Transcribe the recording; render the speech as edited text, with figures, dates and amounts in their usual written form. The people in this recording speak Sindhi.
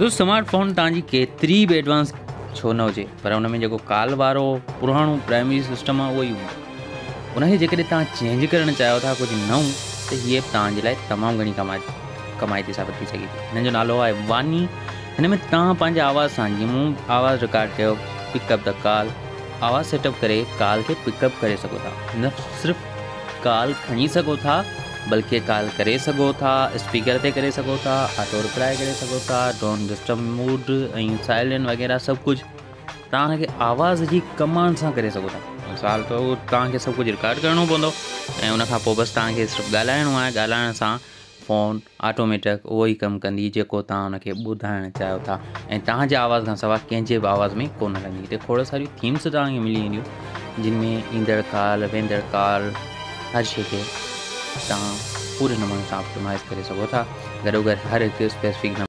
دوست سمارٽ فون توهان جي ڪيتري به ايڊوانس ڇو نه هجي پر ان ۾ جيڪو ڪال وارو پراڻو پرائمري سسٽم آهي اهو ئي هوندو ان کي جيڪڏهن توهان چينج ڪرڻ چاهيو ٿا ڪجهه نئون ته هي ايپ توهان جي لاء تمام گهڻي ڪمائتي ثابت ٿي سگهي ٿي. هن جو نالو آهي واني. هن ۾ توهان پنهنجي آواز سان جيئن مون آواز رڪارڊ ڪيو پڪ اپ the call آواز سيٽ اپ ڪري ڪال کي پڪ اپ ڪري سگهو ٿا. نه صرف ڪال کڻي سگهو ٿا بلڪه ڪال ڪري سگهو ٿا، اسپيڪر تي ڪري سگهو ٿا، آٽو رپلائي ڪري سگهو ٿا، don't disturb mood ۽ silent وغيره سڀ ڪجهه توهان کي آواز جي ڪمانڊ سان ڪري سگهو ٿا. مثال طور توهان کي سڀ ڪجهه رڪارڊ ڪرڻو پوندو ۽ ان کان پوء بس توهان کي صرف ڳالهائڻو آهي، ڳالهائڻ سان فون آٽوميٽڪ اهو ئي ڪم ڪندي جيڪو توهان ان کي ٻڌائڻ چاهيو ٿا ۽ توهان جي آواز کان سواء ڪنهن جي به آواز ۾ ڪونه هلندي. هتي کوڙ ساريون ٿيمس توهان کي ملي وينديون جن ۾ ايندڙ ڪال ويندڙ ڪال هر شيء کي توهان پوري نموني سان آپٽمائز ڪري سگهو ٿا. گڏوگڏ هر هڪ اسپيسفڪ